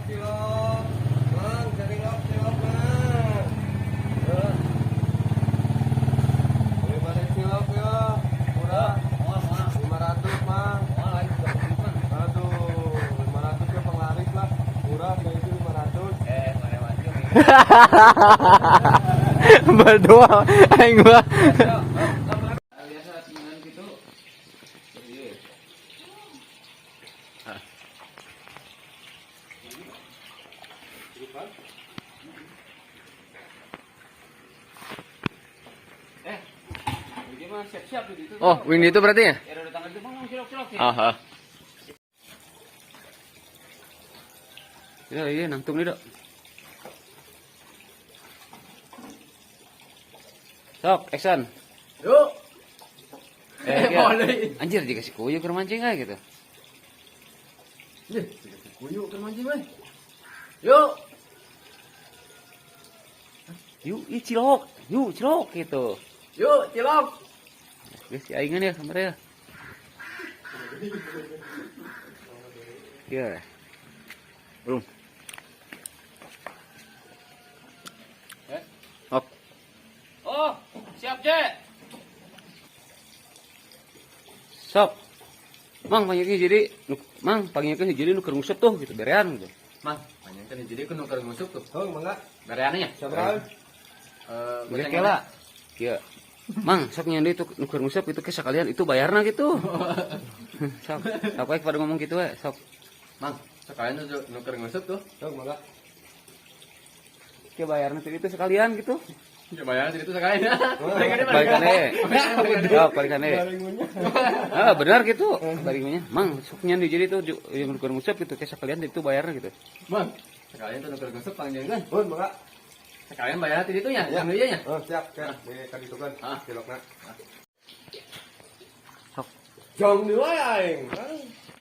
Cilok. Mang, cilok, cilok, Mang. Eh. Beli mana cilok ya? Murah. 500, Mang. Aduh, 500 ya penglaris lah. Murah, kayak itu 500. Eh, mana maju. Berdoa aing mah. Biasa tinggal gitu. Eh, gimana siap-siap gitu. Oh, wing itu berarti ya? Ya udah tanggal itu bang, cilok-cilok ya. Ah, ah. Ya, iya nangtung nih, Dok. Sok, action. Yuk. Eh, iya. Boleh. Anjir dikasih kuyuk ke mancing aja gitu. Ih, dikasih kuyuk ke mancing, weh. Yuk. Yuk, ih cilok. Yuk, cilok gitu. Yuk, cilok. Geus si aingan ya kamera ya. Ya. Belum. Eh? Op. Oh, siap, Cek. Sok. Mang panggilkeun jadi Mang panggilkeun jadi nu keur nguseup tuh gitu berean gitu. Mang, panjangkan jadi aku nukar ngusuk tuh. Oh, mangga. Bereannya. Sabaraha? Eh, Bere kela. Kieu. Mang sok nyeun itu nu keur nguseup itu ke sekalian itu bayarna gitu. Sok, sok we pada ngomong gitu we, sok. Mang, sekalian tuh nukar ngusuk tuh. Oh, mangga. Ke bayarna itu sekalian gitu. Ya bayar itu sekalian. Balikan we. Sok balikan we. Ah, benar gitu. Baringannya, Mang, sok nyeun jadi tuh yang nu keur nguseup gitu ke sekalian itu bayarna gitu. Mang, sekalian tuh nukar ngusuk panjangkan. Oh, mangga. Sekalian bayar itu nya, Ya. yang dia nya. Oh, siap, siap. Ini kan itu kan Ah. cilokna. Sok. Jong di wae aing.